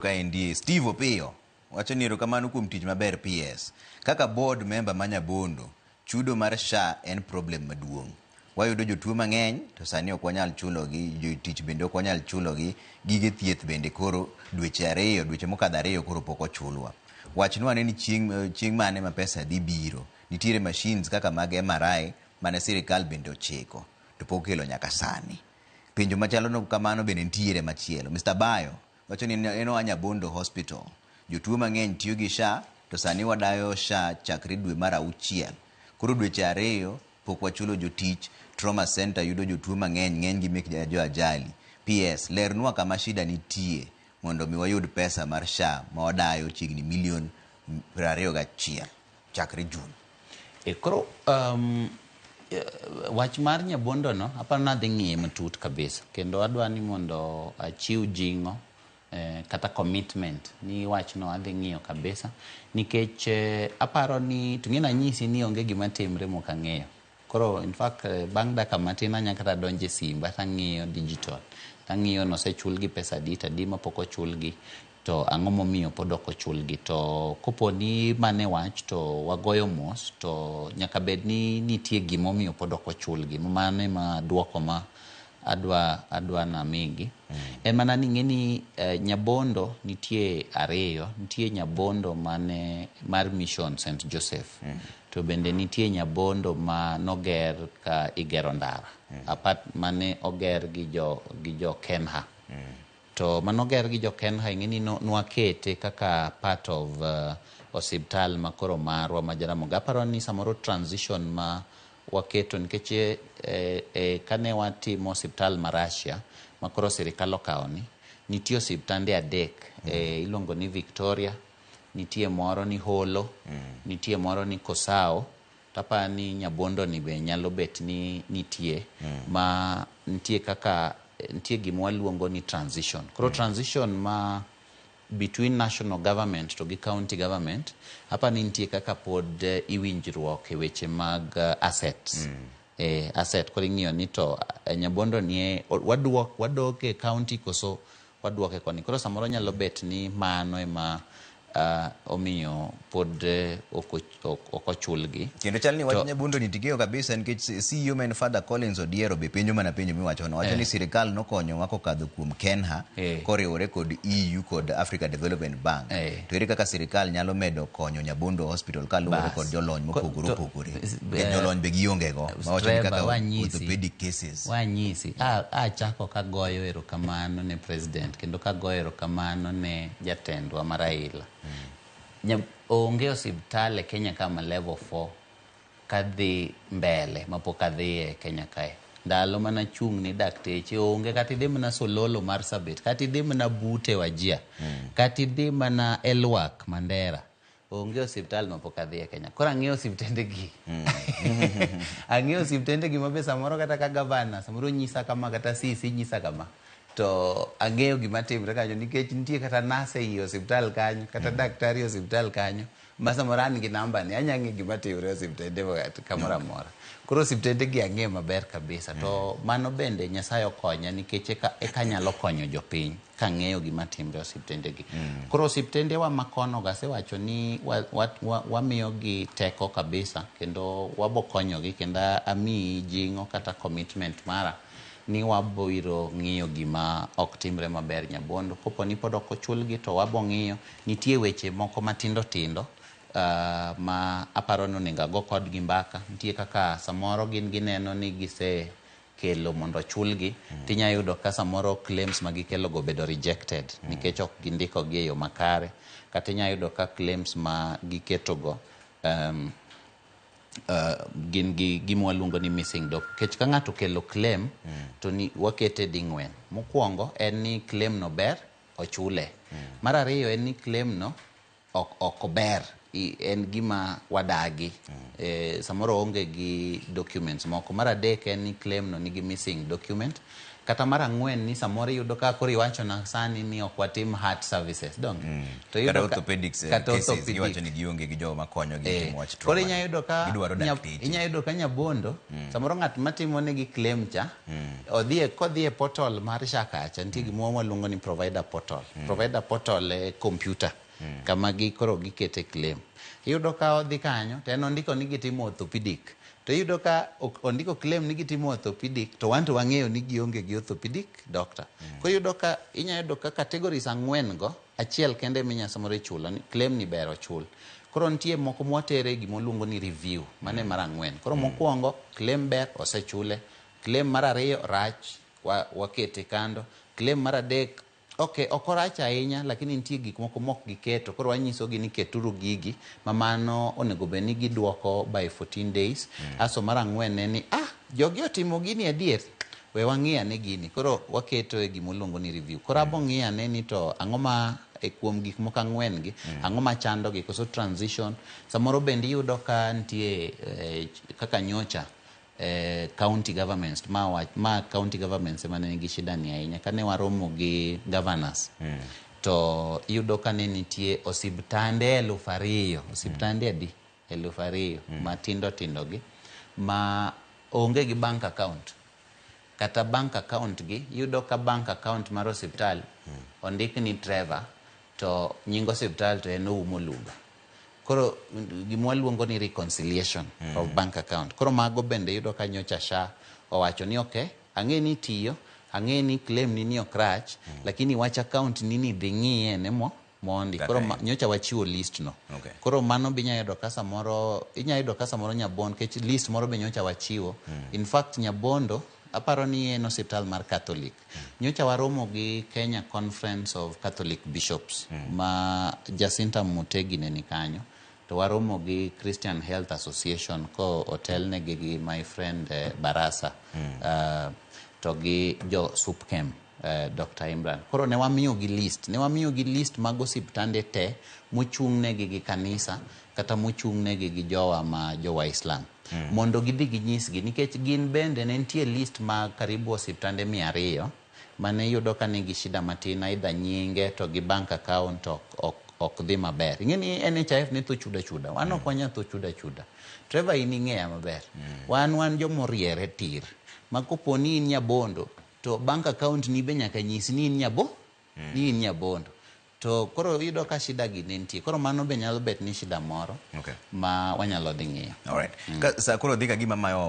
Kaendi Steve Opiyo wacho ni erokamano kuom tich maber PS. Kaka board member ma Nyabondo, chudo mar SHA en problem maduong'. Wayudo jotuo mang'eny to sani ok wanyal chulogi, jotich bende ok wanyal chulogi, gige thieth bende koro dweche 2, dweche mokadho 2 koro pok ochulwa. Wachnwa ane ni chieng' mane ma pesa dhi biro. Nitiere machines kaka mag MRI mane sirikal bende ochiko to pok okelo nyaka sani. Penjo machalo kamano bende nitiere machielo. Mr. Bayo wacho ni en oa Nyabondo Hospital. Jotuo mang'eny tiyo gi SHA to sani wadayo SHA chakre dwe mar 6. Koro dweche 2 pok wachulo jotich. Trauma Center yudo jotuo mang'eny, ng'eny gi mek jo ajali. PS, lernwa kama shida nitie mondo mi wayud pesa mar SHA ma wadayo chiegni milion 21 chakre June. Koro wach mar Nyabondo no aparo ni adhi ng'iye matut kabisa kendo adwa ni mondo achiw jing'o kata commitment ni wachno adhi ng'iyo kabisa nikech aparo ni to ng'e nanyisi ni onge gima timre mok ang'eyo. Koro in fact bang' dakika matin anya kata donjo e simba tang'iyo digital tang'iyo nosechulgi pesa adi to adi mapok ochulgi to ang'o momiyo pod ok ochulgi. To kopo ni mano e wach to wagoyo mos to nyaka bed ni nitie gimomiyo pod ok ochulgi. Mano ema duoko ma adwa namigi. En mana ni ing'e ni Nyabondo nitie 2, nitie Nyabondo mane mar Mission St. Joseph to bende nitie Nyabondo ma noger ka igero ndara apart mane oger gi jo Kenha. To manoger gi jo Kenha ing'e ni nwakete kaka part of osiptal ma koro marwa ma Jaramogi. Aparo ni samoro transition ma waketo nikech kane watimo osiptal ma Russia ma koro sirikal okawo ni, nitie osiptande 3 iluongo ni Victoria, nitie moro ni Holo, nitie moro ni Kosao, to aparo ni Nyabondo ni be nyalo bet ni nitie ma nitie kaka nitie gima waluongo ni transition. Koro transition ma between national government to gi county government, aparo ni nitie kaka pod iwinjruok e weche mag assets. Asset koro ing'iyo ni to Nyabondo ni wadok e county koso waduoke koni. Koro samoro nyalo bet ni mano ema omiyo pod ok ochulgi. Kendo chal ni wach Nyabondo ni ting'eyo kabisa nikech CEO ma en Father Collins Odiero be penjo mana penjo miwachono. Wacho ni sirikal nokonyowa kokadho kuom Kenha koriwore kod EU kod Africa Development Bank. To ere kaka sirikal nyalo medo konyo Nyabondo Hospital kaluwore kod jolony mopogore opogore? Nikech jolony be gionge go. Mawacho ni kaka orthopedic cases. Wanyisi. Achako kagoyo erokamano ne president kendo kagoyo erokamano ne jatendwa ma Raila. Onge osiptal e Kenya ka ma level 4 kadhi mbele mapok adhiye e Kenya kae. Ndalo mana chung' ni dakteche onge, kata idhi mana Sololo Marsabit, kata idhi mana Bute Wajir, kata idhi mana Elwak Mandera, onge osiptal mapok adhiye Kenya. Koro ang'eyo osiptende gi. Ang'eyo osiptende gi mabe samoro kata ka gavana samoro nyisa kama kata CC nyisa kama. To ang'eyo gima timre kanyo nikech nitie kata nurse ei osiptal kanyo, kata daktari e osiptal kanyo, ma samoro an gi namba ni anya ng'eyo gima timre e osiptende kamoro amora. Koro osiptende gi ang'eyo maber kabisa. To mano bende Nyasaye okonya nikech eka anyalo konyo jopiny kang'eyo gima timre e osiptende gi. Koro osiptende wa makono go asewacho ni wamiyo gi teko kabisa kendo wabo konyogi kendo amiyi jing'o kata commitment mara ni wabiro ng'iyo gima ok timre maber Nyabondo. Kopo ni pod ok ochulgi to wabo ng'iyo. Nitie weche moko matindo tindo ma aparo ni onego ago kodgi mbaka. Nitie kaka samoro gin gineno ni gisekelo mondo ochulgi, tinya yudo ka samoro claims ma gikelo go obedo rejected nikech ok gindiko gi e yo makare. Kata inya yudo ka claims ma giketo go gin gi gima waluongo ni missing doc. Nikech ka ng'ato okelo claim to ni wakete ding'wen. Mokwongo en ni claim no ber, ochule. Mar ariyo en ni claim no ok ber. en gima wadagi. Samoro onge gi documents moko. Mar adek en ni claim no nigi missing document. Kata mar ang'wen ni samoro iyudo ka koro iwachona sani ni ok watim heart services, donge? To iyudo Kata orthopedics kata cases orthopedic. Giwacho ni gionge gi joma konyogi timo wach Koro trauma. inya yudo ka Gidwaro dakteche. Inya yudo ka Nyabondo samoro ng'at matimo negi claim cha odhi e kodhi e portal mar SHA kacha, nitie gimoro waluongo ni provider portal. Provider portal e computer kama gi koro gikete claim. Iyudo ka odhi kanyo to en ondiko ni gitimo orthopedic, to iyudo ka ondiko claim ni gitimo orthopedic, to wan to wang'eyo ni gionge gi orthopedic doctor. Koro iyudo ka inya yudo ka categories ang'wen go, achiel kende minya samoro ichulo ni claim ni ber ochul. Koro nitie moko mwatere gima ni review, mano e mar ang'wen. Koro mokwongo claim ber, osechule. Claim mar ariyo rach, wakete kando. Claim mar adek, ok, ok orach ahinya, lakini nitie gik moko mok giketo. Koro wanyisogi ni keturu gigi ma mano onego bed ni giduoko by 14 days. Aso mar ang'wen en ni jogi otimo gini adier, we wang'i ane gini. Koro waketo e gima ni review. Koro abo ng'i ane ni to ang'o ma e kuom gik moko ang'wen gi, ang'o ma chando gi, koso transition. Samoro bende iyudo ka nitie kaka nyocha county governments ma county governments ema ne nigi shida ni ahinya. Kane waromo gi governors, to iyudo ka ne nitie osiptande 2000, osiptande adi? 2000 matindo tindo gi ma onge gi bank account. Kata bank account gi, iyudo ka bank account mar osiptal ondik ni Trevor, to nying osiptal to en Oumo Luga. Koro gima waluongo ni reconciliation of bank account. Koro mago bende iyudo ka nyocha SHA owacho ni okay, ang'e ni tiyo, ang'e ni claim ni ok rach, lakini wach account ni ni dhi ng'iye ne mo mondi. Koro nyocha wachiwo list no. Koro mano be inya yudo ka samoro, inya yudo ka samoro Nyabondo, nikech list moro be nyocha wachiwo. In fact Nyabondo aparo ni en osiptal mar Catholic. Nyocha waromo gi Kenya Conference of Catholic Bishops ma Jacinta Mutegi ne ni kanyo. To waromo gi Christian Health Association ko otelnegi gi my friend Barasa, to gi jo Supkem, Dr. Imran. Koro ne wamiyo gi list, ne wamiyo gi list mag osiptande te mochung'negi gi kanisa kata mochung'negi gi jowa ma jo Waislam. Mondo gidhi ginyisgi, nikech gin bende ne nitie list mag karibu osiptande 200 mane iyudo ka nigi shida matin, either nyinge to gi bank account ok dhi maber. Ing'e ni NHIF ne tho chuda chuda, wan ok wanyal tho chuda chuda. Trevor, in ing'eya maber. Wan jomoriere tir. Ma kopo ni in Nyabondo, to bank account ni be nyaka nyis ni in ni in Nyabondo. To koro iyudo ka shida gi ne nitie. Koro mano be nyalo bet ni shida moro ma wanyalo dhi ng'iyo. Alright. Ka sa koro dhi ka gima mayowa.